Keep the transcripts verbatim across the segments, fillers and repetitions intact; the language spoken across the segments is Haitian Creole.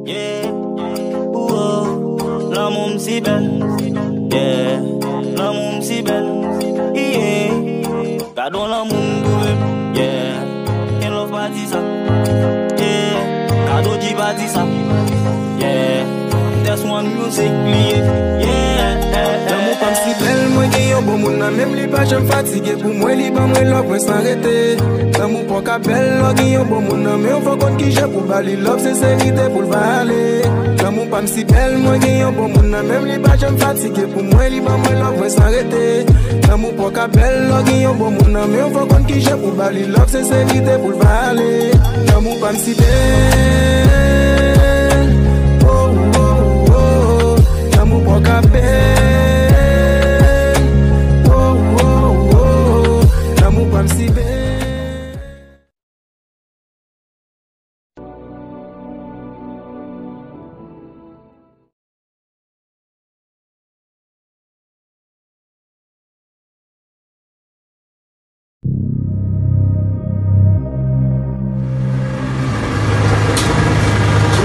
Yeah, ooh, oh, lanmou m si bèl. Yeah, lanmou m si bèl. Yeah, gade yon lanmou m twouve m. Yeah, gen love pa di sa. Yeah, gade O G pa di sa. Yeah, that's one music li ye. Yeah, lanmou pa m si bèl, mwen gen yon bon moun nan men m, li pa janm fatige pou mwen, li ban mwen love mwen san rete. Lanmou pa w ka bèl lè w gen yon bon moun nan men w, fò w konn kijan pou ba li love, senserite pou l va ale. Lanmou pa m si bèl, mwen gen yon bon moun nan men m, li pa janm fatige pou mwen, li ban mwen love mwen san rete. Lanmou pa w ka bèl lè w gen yon bon moun nan men w, fò w konn kijan pou ba li love, senserite pou l va ale. Lanmou pa m si bèl, oh, oh, oh, oh. Lanmou pa w ka bèl, oh, oh, oh, oh. Lanmou pa m si bèl.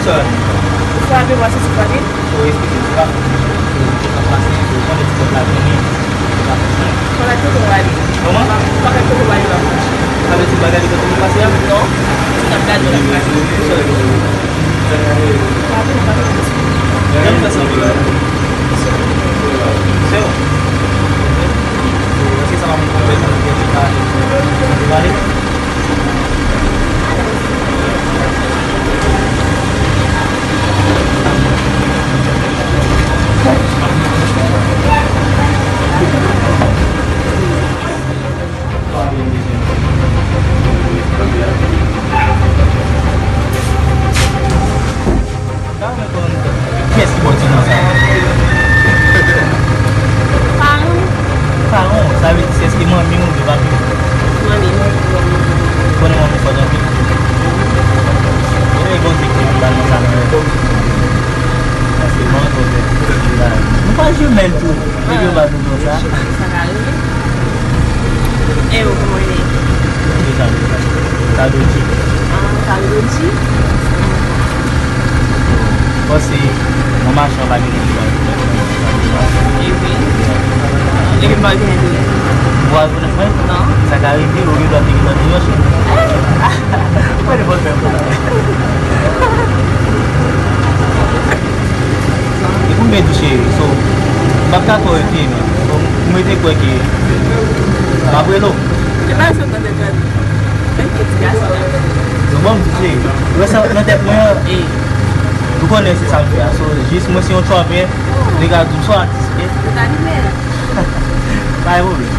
Ou sa? Ou frape mwen, se sou pale? Ou eskize, se pa. Sa pase, ou konnen ti pèp la vini. Ou pa konprann. Ou pa gade kote w ale. Kòman? Ou pa gade kote w ale la. Sa vle di ou pa gade kote nou pase a? Non. Ou t ap gade w la pase. Ou sa? Jan nou fè sanble la. Se yo. Èske sa pa moun konprann? Sa te pale? Kiyès ki ba w ti non sa a? Faron. Faron, sa vle di se èske manmi w oubyen papi w? Manmi m. Ou konnen manmi w fòt anpil? Ebyen, bon, se ki ba non sa a. Paske bon, nou pa jimèl tou. Depi yo ba nou non sa. Sa ka rive. E ou, kòman w rele? Deja, deja. Kadoji. Ah, Kadoji. Bon, se nan mache an pa gen moun ki ba yo. E wi. Epi m pa gen dwe. Ou pa rekonèt mwen? Non. Sa ka rive, ou gen dwa te gen nan dimanch. Mwen, nenpòt lè. E pou m byen touche, so, m p ap ka twò rete, men, so, m rete kwè ke m ap rele w. E pa sa m tande tande. Menm ke ti gason la. Yo ban m touche. Ou wè sa nan tèt mwen an? E. Ou konnen se sa m fè a. So, jis mwen se yon chòpè, nèg la di m se yon atis, oke? Ou ta di mwen. Pa gen pwoblèm.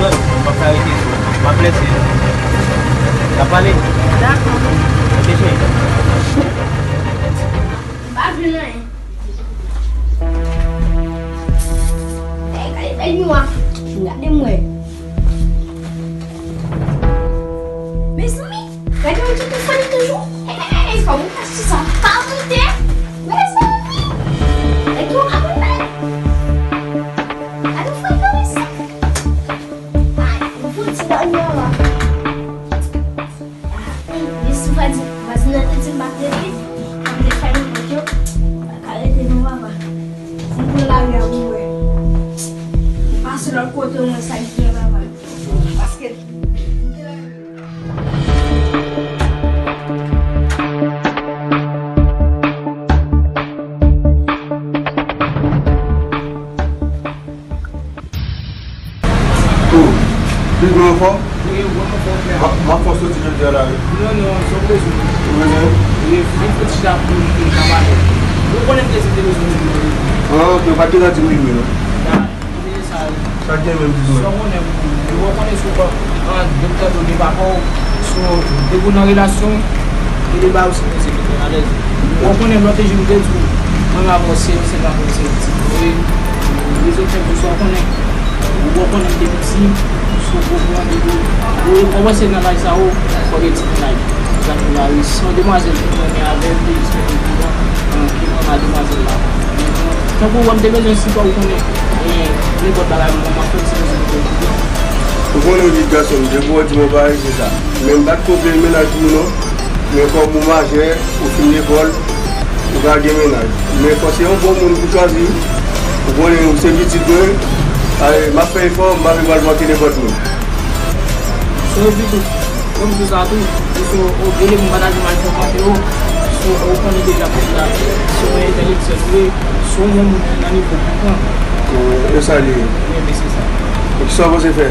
Yo, m p ap ka rete, so, m ap lèse nou. N ap pale? Dakò. Oke, cheri. M pa jwenn anyen. Hey, gade bèl miwa. Gade mwen. Mezanmi, gade yon ti telefòn toujou. Hey, kòman w ka sou sa? Pa monte. Mezanmi. Gade yon abonman. Gade yon fòt nan sa. Ay, yon ti bagay la. Li sou vwazin, vwazin nan te di m pa t rete, m te fè yon kòk yo, pa ka rete non papa. Si m pran lari a pou wè. M pase lòt kote mwen sa k gen papa. Paske m te la. Oh, pi gwo ankò? Wi, gwo ankò, frè. M ap, m ap fè w soti jodi a la, wi. Non, non, se yon plezi. Ou bezwen? Wi, vin fè ti chita pou nou, pou nou ka pale. Ou konnen m te di m te bezwen ou, wi. Ah, ok, ou pa t gentan di m wi, wi, non. Ya, m te di sa, wi. Sa k gen menm, di m? Sa w konnen, ou konnen sou kò, an, doktè Dodi pa kò w, sou, depi w nan relasyon, Li te ba ou sou mwen se te fè alèz. Ou konnen lòt jou m te di w, mwen m avè w se, se pa pou se ti vre. Rezon fè m di w sa w konnen. Ou konnen m te piti, sou gwo pran de ou. Ou, ou wè se nan laj sa yo, fò gen ti mennaj. Sa pou la wi. Se yon demwazèl ki renmen avè l, te jis mete divan, ki renmen demwazèl la. Tankou w wè m te bezwen sipò, ou konnen, e, nenpòt bagay mwen, m ap fè m si bezwen de divan. Ou konnen w vit gason m, depi w di mwen bagay se sa. Men m pa t konprann mennaj ou non. Men kòm ou majè, ou fin lekòl, ou ka gen mennaj. Men fò se yon bon moun pou chwazi, ou konnen ou se pitit mwen, ale, m ap fè efò, m pa vle pral manke nenpòt moun. So, epi tou, kòm sou sa tou, ou so, ou vle pou m pataje m ak yon konseye w, so, ou konnen deja kòm la, so, yon entèlektyèl vre, so, yon moun ki nan nivo pou pran. E sa li ye. Wi, men se sa. E kisa w panse fè?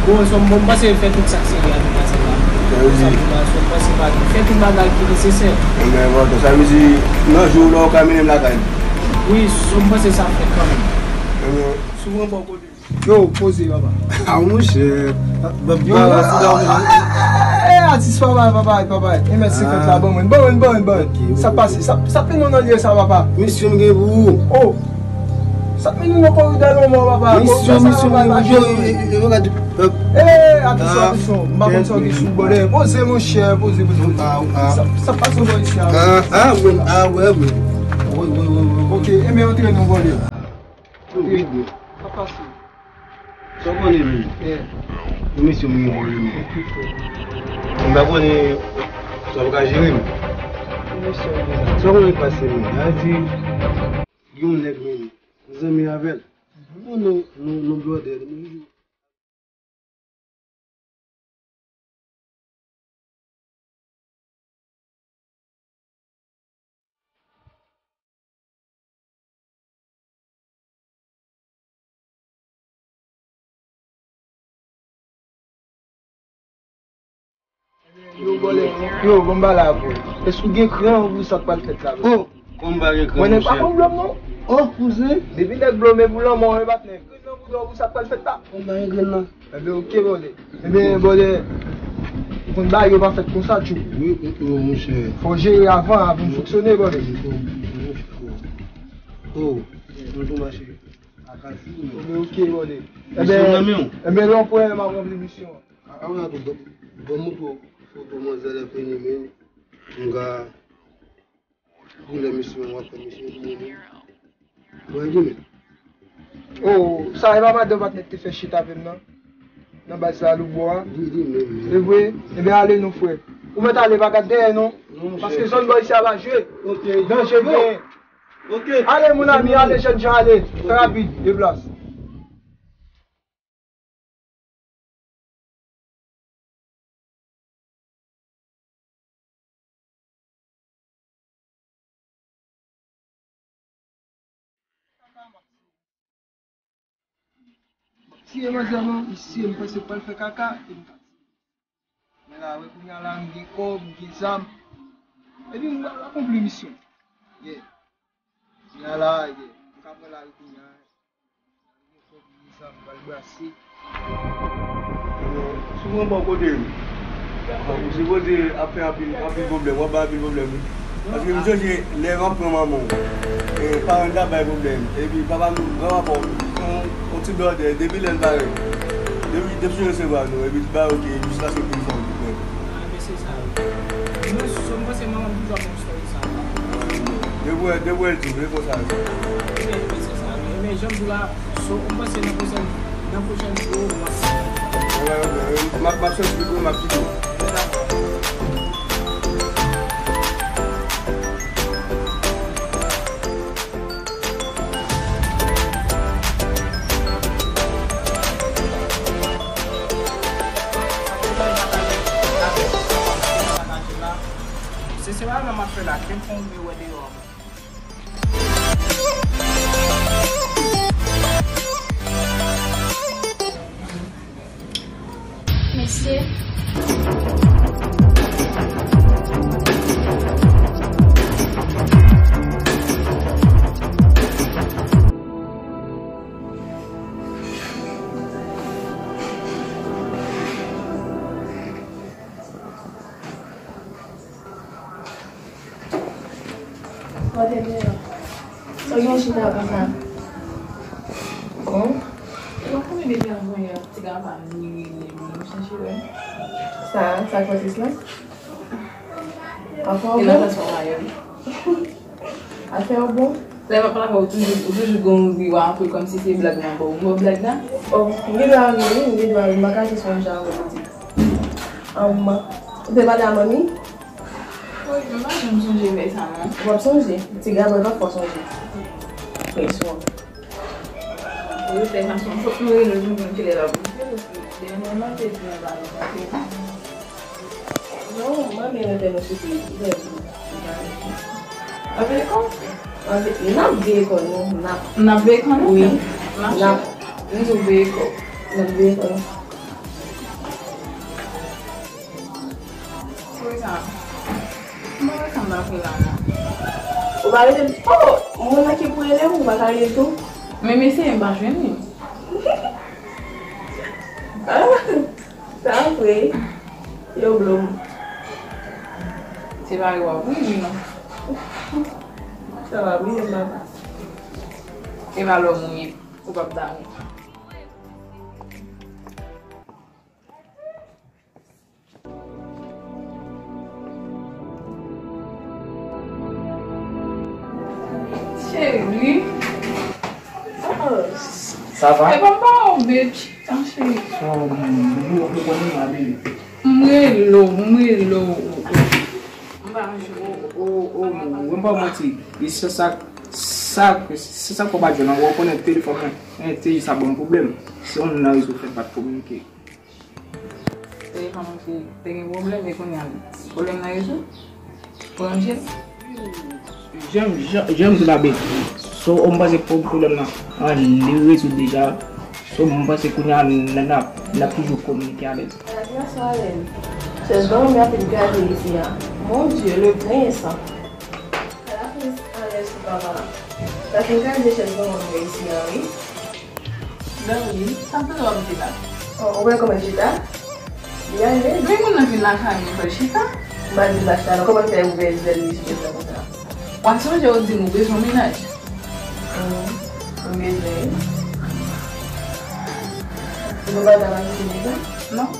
Bon, so, bon, m panse fè tout sa k serye a nan pase la. Sa vle di? Sa vle di, so, m panse pa fè tout bagay ki nesesè. Enben, enpòtan. Sa vle di, nan jou w la, ou ka mennen m lakay. Wi, so, m panse sa fèt kanmenm. Enben, si w pran bò kote. Yo, poze, papa. Ah, monchè. Yo, ah, ah, ah, eh, atis, papa, papa, papa. E mèt senkant la, ban mwen, ban mwen, ban mwen, ban mwen. Sa pase, sa, sa pen nou nan lye sa, papa. Misyon m gen pou ou. Oh. Sa pen nou nan koridò lanmò, papa. Misyon, misyon m gen pou ou. Eh, atis, atis, m pa konn sa w te sou, bòdè. Poze, monchè, poze, poze, poze. Sa, sa pase bò isi a. Ah, ah, wi, ah, wi, wi. Wi, wi, wi, wi. Ok, enben, antre non, bòdè. Yo, big bro. Sa pase? Sa w konnen menm? Yeah. Yon misyon m gen pou ou menm. M pa konnen sa w ka jere m. Yon misyon m gen. Sa w konnen k pase menm? Sa vle di, gen yon nèg menm, m zanmi avè l. Bon, nou, nou, nou blòdè, nou toujou Yo, bòlè, yo, bon, m pale avè w. Èske w gen kran pou sa k pral fèt la, bro? Oh, kòm m pa gen kran, monchè. Mwen, nèg pa pwoblèm, non. Oh, kouzen. Depi nèg blome pou lanmò, e patnè. Kran nan bouda w pou sa k pral fèt la. Kòm m pa gen kran, non. Enben, oke, bòlè. Enben, bòlè, ou konn bagay yo pa fèt konsa, tchou. Wi, wi, wi, monchè. Fò w jere avan, avan w fonksyone, bòlè. Oh, nou tou mache. Enben, oke, bòlè. Enben, enben, lè w pwè, m ap ranpli misyon an. A, a, a, bon, bon, bon, bon, bon, manzè lè fini, men, m ka Pou lè misyon, w ap fè misyon pou mwen menm. Mwen di men. Oh, sa e pa madan patnè k te fè chita avè m nan? Nan baz sa, Loubwa a? Wi, li menm, wi. E vre? Enben, ale non, frè. Ou mèt ale, pa gad dèyè, non. Non, monchè. Paske zòn bò isi a pa jwe. Ok. Danje genyen. Ok. Ale, mon ami, ale, jènjan, ale. Fè rapid, deplas. M ap tiye manzè non, mesye, m panse m pral fè kaka, e m ka tiye. Men la, wè, kounye a la, m gen kòb, m gen zam. Epi m pral akonpli misyon. Yeah. Kounye a la, yeah. M ka pran lari kounye a. Sa m pral brase. Souvan bò kote m. Ou sipoze ap fè anpil, anpil pwoblèm, w ap bay anpil pwoblèm, wi. Paske m sonje lè m ap pran manman w, e, paran m t ap bay pwoblèm. Epi papa m, granpapa w, yon, yon ti blòdè, depi lè l parèt. Depi, depi l resevwa nou, epi l bay oke, jiskaske pou l fè yon ti prank. Se sa, wi. Mwen, so, m panse manman m toujou ap fè yon story sa. Depi w wè, depi w wè l di w, e konsa l fè. Ebyen, ebyen, se sa, wi. Ebyen, jan m di w la, so, m panse nan pwochèn, nan pwochèn videyo, m ap, m ap, m ap sòti videyo, m ap kite w. Dakò. Se, se pa nan m ap fè la, ke fon m wè deyò. Mesye. Kote m ye la? Sa w gen chita konsa? Bon. E pa konbyen de tan mwen yon ti gapa m li rele m, m chèche wè. Sa, sa k fè sis la? Afè w bon? Afè w bon? Lè m ap pale avè w, ou toujou, ou toujou gon ri w ap ri kòmsi se blag m ap ba w. Ou wè blag la? Oh, m gen dwa ri wi, m gen dwa ri, m pa ka jis wè m jan avè w di. Anm, ou te pale a manmi? Wi, mwen pa janm sonje lè sa non. Ou p ap sonje? Ti gason pa fò sonje. Presyon. Ou te fason fòk nou rele l pou nou konn kilè l ap rive, paske dènye mwen te di mwen pa vin monte. Non, mwen menm mete nou sou pye. Anpil kò? Anpil, n ap veye kò nou, n ap. N ap veye kò nou? Wi. N ap. N ap. M di w veye kò. N ap veye kò nou. Poukisa? M pa wè sa m ta fè la non. Ou pa rele m? Oh, moun nan ki pou rele m, ou pa ka rele l tou? Men m eseye, m pa jwenn li. Ah, sa vre. Yo blo m. Se pa yo w ap ri wi non. Sa va wi, papa. E pa lòm ou ye, ou p ap damou. Cheri. Sa va? E pa m pa w, babe. Chita, cheri. Sa w, ou konnen m a bebe. M rele w, m rele w. M pa jwe. O, o, o, mwen pa manti. E se sa, sa, se sa k fè w pa jwenn nan. Ou konnen telefòn mwen, eh, te jis ap ban m pwoblèm. Se youn nan rezon k fè m pa t kominike. Telefòn mwen te, te gen pwoblèm, e kounye a, pwoblèm nan rezoud? Ou ranje l? Jan, jan, jan m di la, babe. So, m panse pwoblèm nan, an, li rezoud deja. So, m panse kounye a, n, n ap, n ap toujou kominike alèz. Gad gason alèz. Chèz ban mwen ap vin kraze isi a. Mon Dieu, le prince. Ala prince alèz pou papa. Sa fin kraze chèz ban mwen isi a, wi. Dòmi, sa m tande w ap di la? Oh, ou wè kòman l chita? Li alèz. Gen moun nan vin lakay mwen pou l chita? M pa di l pa chita non. Kòman l fè ouvè zèl li sou tèt la konsa? W a sonje w di m ou bezwen yon mennaj? Hmm, m bezwen wi. Ou pa ta mache deja? Non.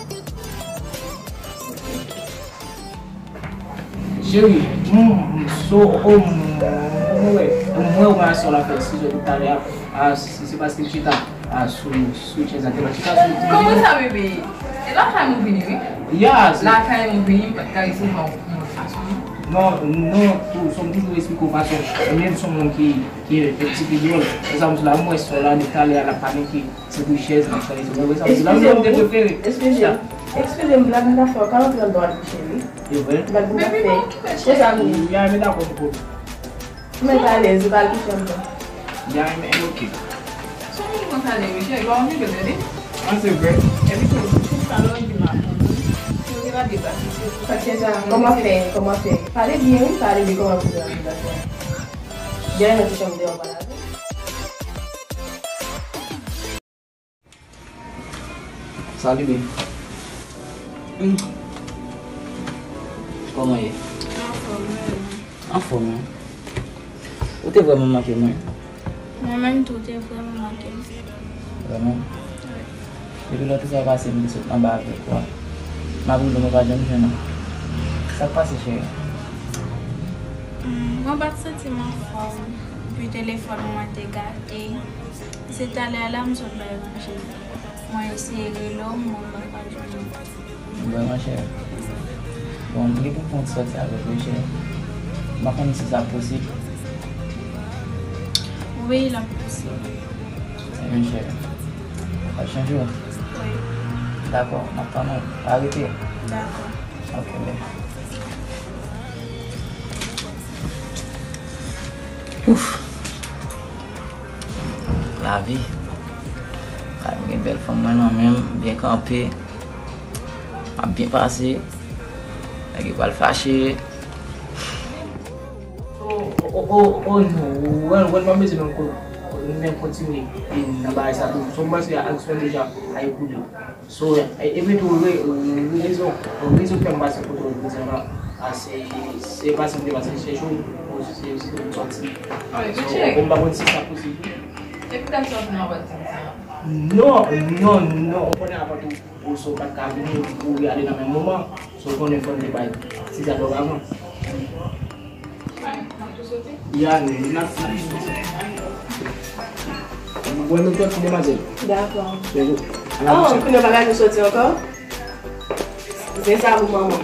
Cheri, m, m, so, o, m, m wè, m wè ou wè sa w la fè sis zè talè a, a, se, se paske m chita, a, sou, sou chèz la, te pa chita sou. Kòman sa, bebe? E lakay mwen vini, wi. Ya, se. Lakay mwen vini, m pa t ka resevwa w yon lòt fason, non. Non, non, tou, so, m toujou esplike w fason, menm si w moun ki, ki, ki ti pi dwòl, se sa m di la, m wè sa w la, de talè a, l ap panike. Se pou chèz nan chèz. Ou wè sa m di la, non, m te prefere. Eskize m, eskize m, blag m ta fè w ka antre anndan w al kouche wi. E vre? Blag m ta fè. Chèz a wi. Ya, men dakò, pou. Mèt alèz, ou pa al kouche anndan. Ya, men, ok. Son moun konsa li, wi, chèz, ou pa anvi bebe, wi. Ah, se vre? Epi tou, tout sa lò di m ap konn. Si ou te pa deplase, si ou pa chèz a. Kòman fè, kòman fè? Pale byen, wi, pale byen, kòman pou deplase? Byen, nan ti chanm deyò, pale avè. Salut, babe. Hmm. Kòman ye? Anfòm, wi. Anfòm, wi. Ou te vrèman manke mwen. Mwen menm tou, ou te vrèman manke m. Vrèman? Wi. Depi lòt fwa pase, m te sot anba avèk ou a. M ap rele w, mwen pa janm jwenn ou. Sa k pase, cheri? Hmm, mwen pa t santi m anfòm. Epi telefòn mwen te gate. Se talè a la m sot bay manje. Mwen eseye rele w, mwen pa ka jwenn ou. Bon, monchè. Bon, m gen pou m fè yon ti sòti avèk ou, chè. M pa konn si sa posib. Wi, l ap posib. Monchè. W ap chanje w? Wi. Dakò, m ap tann ou. Pa rete. Dakò. Ok, men. Ouf. Lavi. Sa m gen bèl fanm mwen nan men m, byen kanpe. M ap byen pase. Nèg yo pral fache. Oh, oh, oh, oh, oh, non. Wè, wè, m pa bezwen menm ko-, menm kontinye nan bagay sa tou. So, m panse aksyon deja a ekoule. So, e, epi tou, re-, rezon, rezon fè m pase kote w jodi a la, a, se, se pase m te pase chèche w, pou se, se pou m sòti. So, m pa konn si sa posib. Epi dat sa w vin anba di m sa? Non, non, non, ou konnen avan tou, ou so pa t ka vini, ou, ou ale nan menm moman. So, ou konnen fò n te bay ti dyalòg avan. Ya, n ap, n ap. Mwen menm tou, ti demwazèl. Dakò. Oh, kounye a bagay nou soti ankò? Zen sa pou manman.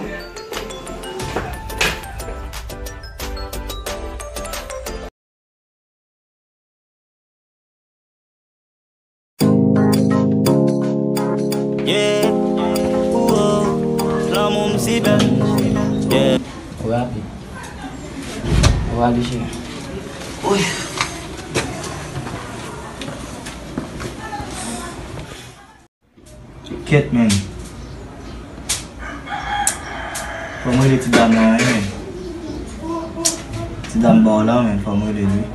Yeah. Ou rapid. Ou ale, cheri. Oy. Kèt, menn. Fò m rele ti dam nan, wi, menn. Ti dam ba w la, menn, fò m rele li.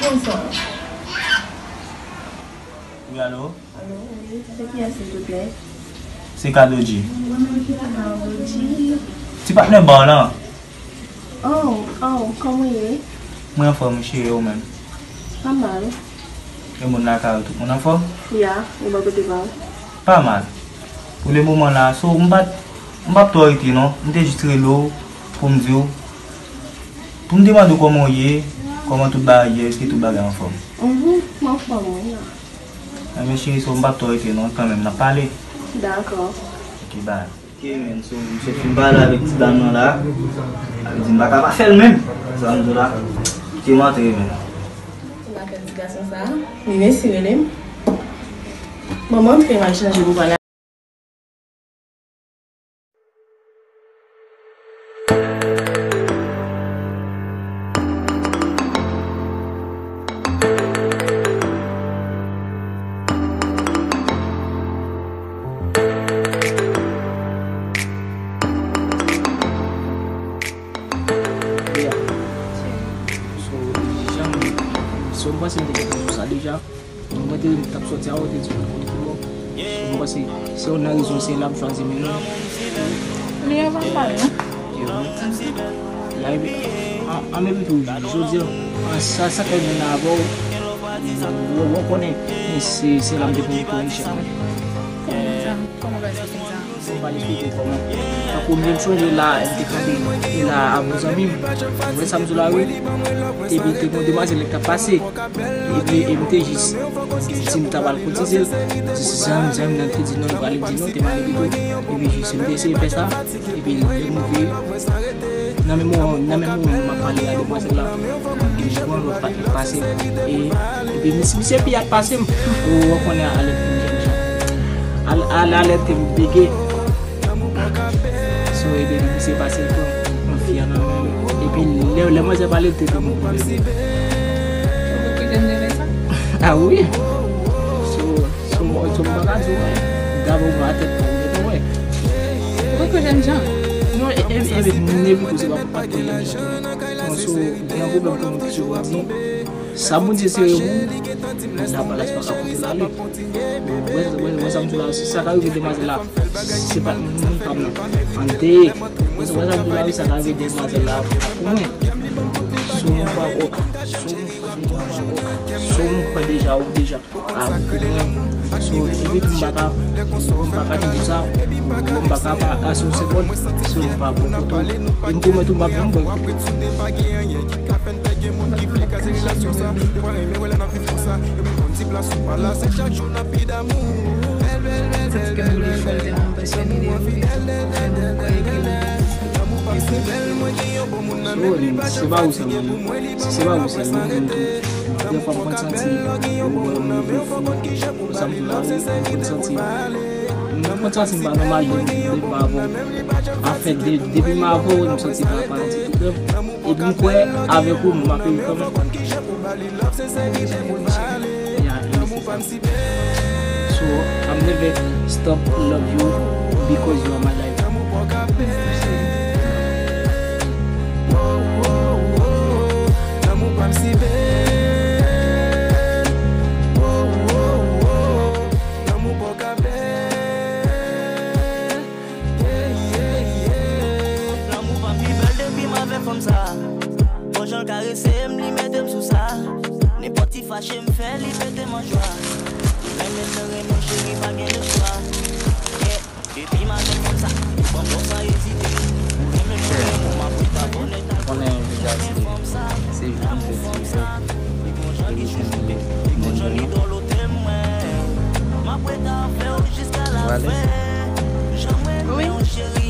Bonswa. Wi, alo? Alo, wi. Se kiyès, silvouplè? Se Kadodji. Kadodji. Ti patnè ba w lan. Oh, oh, kòman w ye? Mwen anfòm, cheri, ou menm? Pa mal. E moun lakay ou, tout moun anfòm? Ya, e bò kote pa w? Pa mal. Pou le moman la, so, m pa t, m p ap twò rete non. M te jis rele w pou m di w, pou m demande w kòman w ye, kòman tout bagay ye, èske tout bagay anfòm? Mhm, m anfòm, wi. Enben, cheri, so, m p ap twò rete non, kanmenm, n ap pale. Dakò. Ok, bye. Ok, menn, so, misye fin pale avèk ti dam nan la. Li di m pa ka pa fè l menm. Sa m di w la. Kite m antre, menn. Ou pa fè ti gason sa a? Li resi rele m. Bon, m antre, m al chanje pou pale. Yeah. So, jan, so, m panse m te gentan di w sa deja. Mwen te di m t ap sòti avè w, te di m konn ki bò. So, m panse se youn nan rezon se la m chwazi mennen w. Li avan sa, non? Yo. La, epi, an, an menm tou, jodi a, an, sa, sa fè m vin avè w, w, w konnen, se, se la m te konn tou Richard. Kòman sa? Kòman bagay sa fè sa? Fò m pale sou kòman. Tankou m sonje la, m te kanpe la avè yon zanmi m. Ou wè sa m di w la, wi. Epi te gen yon demwazèl ki t ap pase. Epi, e m te jis di m ta pral koutize l. Zanmi, zanmi nan te di non, li pral di non, te pale pito. Epi jis m te eseye fè sa. Epi lè m rive, nan menm moman, nan menm moman m ap pale a demwazèl la, m pran lòt patnè pase. E, epi misye, misye pi ap pase m. Ou, ou konnen alèt m jèn jan. Al, al, alèt m bege. So, epi misye pase l pran yon fi an nan men l. Epi lè, lè manzè pale, l te pran mwen. Ou kwè jèn jan sa? Ah wi. So, so, so, m pa ka di w, men. Gade w atèt pou w mete, wè. Ou kwè jèn jan? Non, e, e, e, moun epi tou, se pa, pa t kwè jèn jan. Bon, so, gen yon pwoblèm pou moun ki sou di. Sa Bondye sere pou ou, labalas pa ka pote l ale. Wè, wè, wè sa m di w la, si sa ka rive demwazèl la, se pa t moun pa m nan. An deye. Wè, wè sa m di w la, wi, sa ka rive demwazèl la, pou mwen. Si w pa, si w pa, si w pa deja, ou deja. Ah, so, epi m pa ka, m pa ka di sa, m pa ka pa, pa sou segonn, so m pa bon kote w. E m pwomèt ou m pa bon, bon. So, se pa ou sèlman, non. Si se pa ou sèlman, mwen tou. Dèfwa m konn santi, mwen, mwen, mwen, sa m di la, wi, mwen konn santi, mwen konn santi m pa nòmal depi, depi m avè w. Afè, de, depi m avè w, m santi m pa, pa ti tout lè. Epi m kwè, avèk ou, m ap rive kanmenm. Yeah, mèsi, sa. So, I'm never stop love you because you are my life. Lanmou pa m si bèl. Wo, wo, wo. Lanmou pa w ka bèl. Yeah, yeah, yeah. Lanmou pa m pi bèl depi m avè fanm sa. Bon jan l karese m, li mete m sou sa. Nenpòt ti fache m fè, li pete m an jwa. Renmen m, renmen w, cheri, pa gen lechwa. Yeah. Depi m avè fanm sa, ban m lòv san ezite. Ou renmen m, ou renmen m, m ap ret avè w nèt al konnen fanm sa. Li gon jan li chouchoute m, li gon jan li dòlote m, mwen. Alèz? Wi. Ou alèz, mon cheri?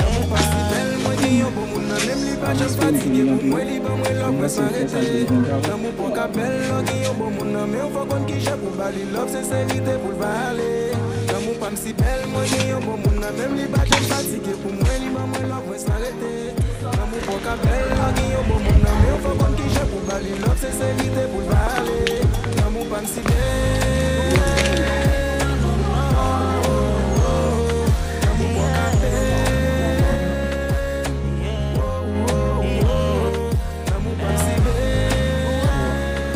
Lanmou pa si bèl, mwen gen yon bon moun nan men m, li pa janm fatige pou mwen, li ban mwen love mwen san rete. Lanmou pa ka bèl, lè w gen yon bon moun nan men w, fò konn kijan pou ba li love, senserite pou l vale. Lanmou pa m si bèl, mwen gen yon bon moun nan men m, li pa janm fatige pou mwen, li ban mwen love mwen san rete. Lanmou pa ka bèl, lè w gen yon bon moun nan men w, fò konn kijan pou ba li love, senserite pou l vale. Lanmou pa m si bèl, non, non, non, non. Lanmou pa ka bèl.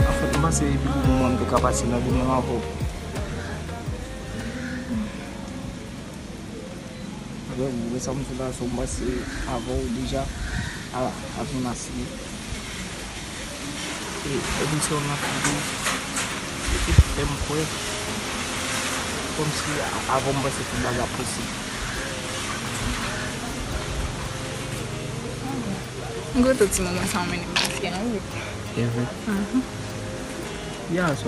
Anfèt, m panse epi pou moman m te ka pase nan goumen avè w. Alò, mwen sa m sou la, so m pase avè w deja a, a Jonas li. E, e misyon nan figi, e, e fè m kwè kòmsi a, avè w m panse tout bagay ap posib. M kontan ti moman sa w mennen m pase an, wi. E vre? Mhm. Ya, so,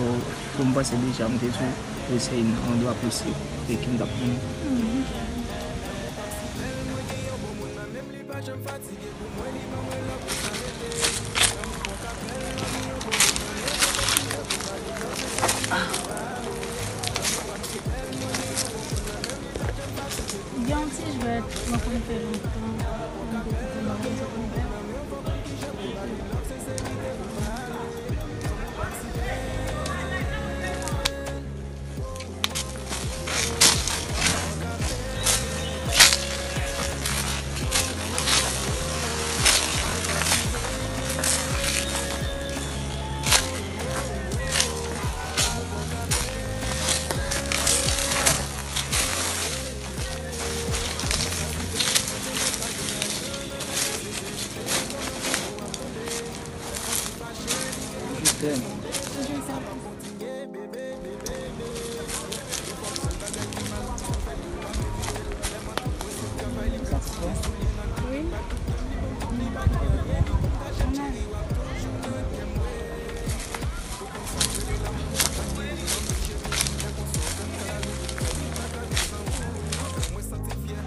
pou m panse deja, m te sou eseye nan yon dwa posib, e ki m t ap mennen. Mhm. Gen yon ti jwèt, mwen konn fè lontan, mwen te konn fè.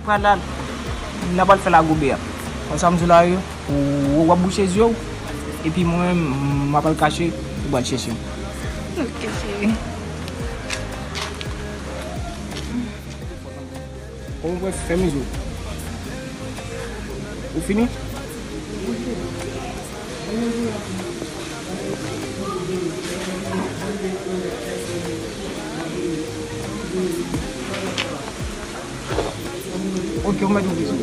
Pral al, n ap al fè lagoube a. Wè sa m di w la yo, ou, w ap bouche zye w, epi mwen menm, m ap al kache, ou pral chèche m. Ok, cheri. Kòman w fè fèmen zye w? Ou fini? Ok, ou mèt ouvri zye w.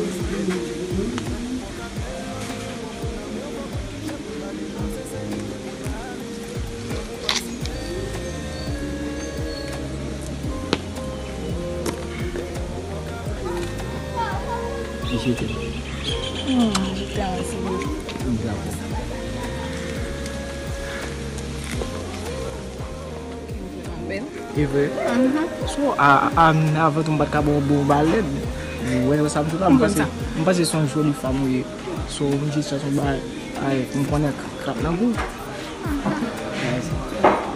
Mesye te. Hmm, je t'aime aussi beaucoup. Dakò. Bèl. E vre? Mhm. So, a, a, avan tou, m pa t ka ba w bon valè. Ou wè sa m di w la, m panse, m panse se yon joli fanm ou ye. So, m jis fè son bagay, ay, m konnen k-, krap nan gou.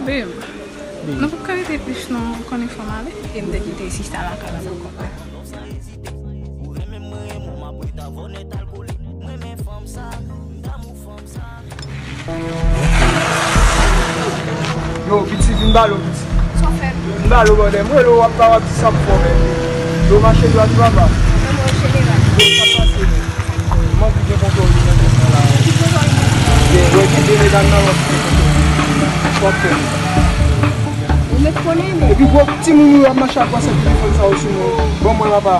Babe, nou p ap ka rete plis non, ou konnen fò m ale. E m te kite sista lakay la pou kont mwen. Yo, piti, vin ba l, piti. Sa w fè? Vin ba l, brother. M rele w, w ap pa w ap di sa m fè w, men. Yo, mache dwat, papa. Mwen, mwen, jeneral. Yo, sa pase, men. M anvi gen kontwòl li nan tèt mwen la. Ki kontwòl li? Gen, yo, gen de medam nan lòt ki gen kontwòl li. Sa w ap fè? Ou mèt konnen, men. Epi gwo timoun yo ap mache ak WhatsApp telefòn sa yo sou mwen. Ban mwen, papa.